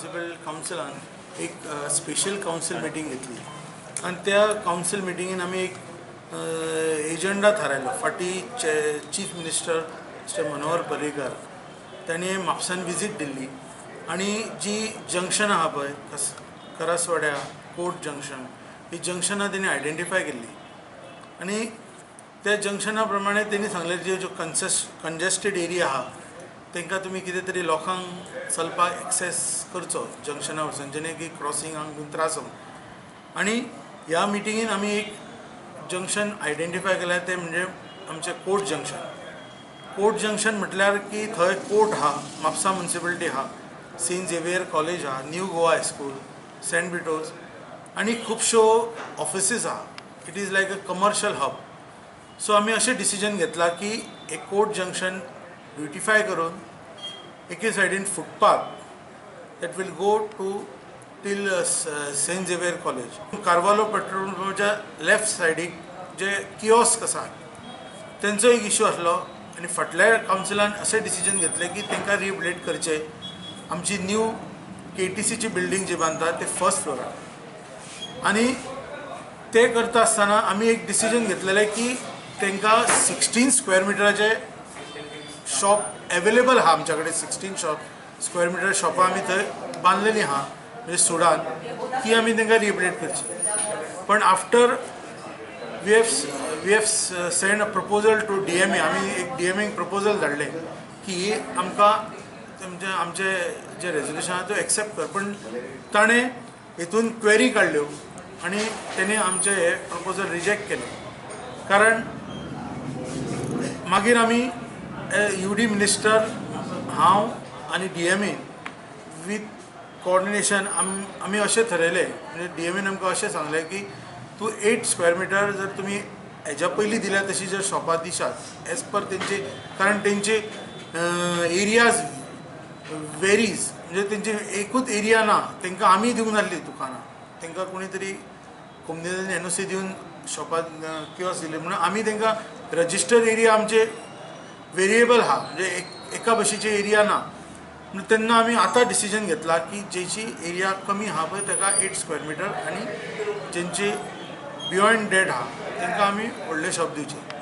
Municipal कावन्सिलान एक special council meeting घेतली आनी त्या कावन्सिल मिटिंगेन आमी एक एजंडा थारायलो. फाटीं chief minister mister Manohar Parrikar ताणें म्हापसान विजीट दिल्ली आनी जी जंक्शनां आहा पळय करासवाड्या कोर्ट जंक्शन ही जंक्शनां तेणी आयडेंटिफाय केल्ली आनी त्या जंक्शना प्रमाणे तेणी सांगलें ज्यो कंजेस्टेड एरिया आहा तांकां तुमी कितें तरी लोकांक चलपाक एक्सेस करचो जंक्शना वचून जेणे की क्रॉसिंगाक बीन त्रास जावं. आनी ह्या मिटिंगेन आमी एक जंक्शन आयडेंटिफाय केलें तें म्हणजे आमचें कोर्ट जंक्शन. कोर्ट जंक्शन म्हटल्यार की थंय कोर्ट आहा, म्हापसा म्युनिसिपलिटी आहा, सेंट झेवियर कॉलेज आहा, न्यू गोवा हायस्कूल, सेंट ब्रिटोज आनी खुबश्यो ऑफिसीस आहा. It is like a commercial hub. So आमी अशें डिसिजन घेतलां की एक कोर्ट जंक्शन ब्युटिफाय करून एके सायडीन footpath that will go to till Saint Xavier college. Carvalho petrol पंपाच्या लेफ्ट सायडीक जे कियोस्क आसा तेंचो एक इशू आसलो आनी फाटल्या कावन्सिलान अशें डिसिजन घेतलें की तांकां रिहेबिलिटेट करचें. आमची न्यू KTCची बिल्डींग जी बांदता ते फर्स्ट फ्लोरार आनी ते करता आसतना आमी एक डिसिजन घेतलेलें की तांकां 16 स्क्वेअर मिटराचे शॉप एवेलेबल आहा. आमच्या कडेन 16 शॉप स्क्वेअर मिटर शॉपां आमी थंय बांदलेलीं आहा म्हणजे सुडान ती आमी तांकां रिहेबिलिटेट करची. पण after we have send a proposal to DMA. आमी एक DMA proposal धाडलें की आमकां आमचें जें रेजोल्युशन आहा तो एक्सेप्ट कर, पण ताणें हितून क्वेरी काडल्यो आनी तेणें आमचें हें प्रपोजल रिजेक्ट केलें. कारण मागीर आमी UD minister हांव आनी DMA with coordination आमी अशें थरयलें म्हणजे DMAन आमकां अशें सांगलें की तूं 8 स्क्वेअर मिटर जर तुमी हेज्या पयलीं दिल्या तशी जर शॉपां दिशात एज पर तेंचे, कारण तेंचे एरियाज वेरीज म्हणजे तेंचे एकूच एरिया ना, तांकां आमी दिवंक नासली दुकानां, तांकां कोणी तरी कोमनेन NOC दिवन शॉपां कियोस्क दिली म्हणून आमी तांकां रजिस्टर एरिया आमचे वेरिएबल आहा म्हणजे एका भशेची एरिया ना. म्हणून तेन्ना आमी आतां डिसिजन घेतला की जेची एरिया कमी आहा पळय ताका 8 स्क्वेअर मिटर आनी जेंची बियोंड डेट आहा तांकां आमी व्हडलें शॉप दिवचें.